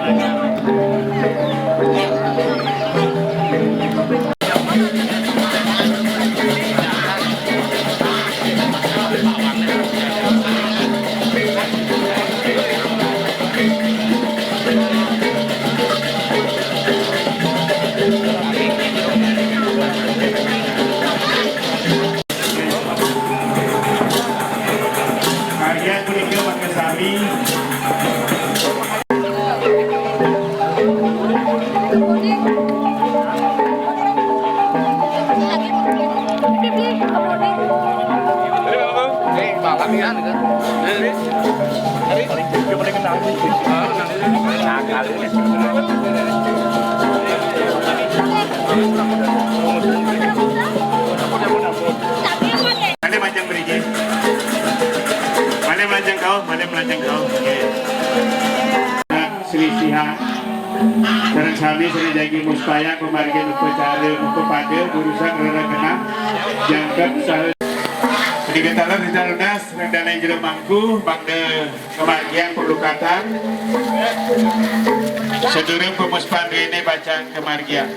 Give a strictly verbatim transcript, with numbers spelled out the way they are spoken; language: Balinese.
Karya kuning mangga sami. Malih majeng mriki. Malih majeng kauh, malih majeng kauh. Nggih. Selisihan. Sareng sami sareng jagi muspayang pamargin upacara upapada urusan rerekenan jangkep saha. Sedikit taler di talunas, rendana jero mangku, mangda kemargian perlukatan. Sedurung pemuspan duene bacaan kemargian.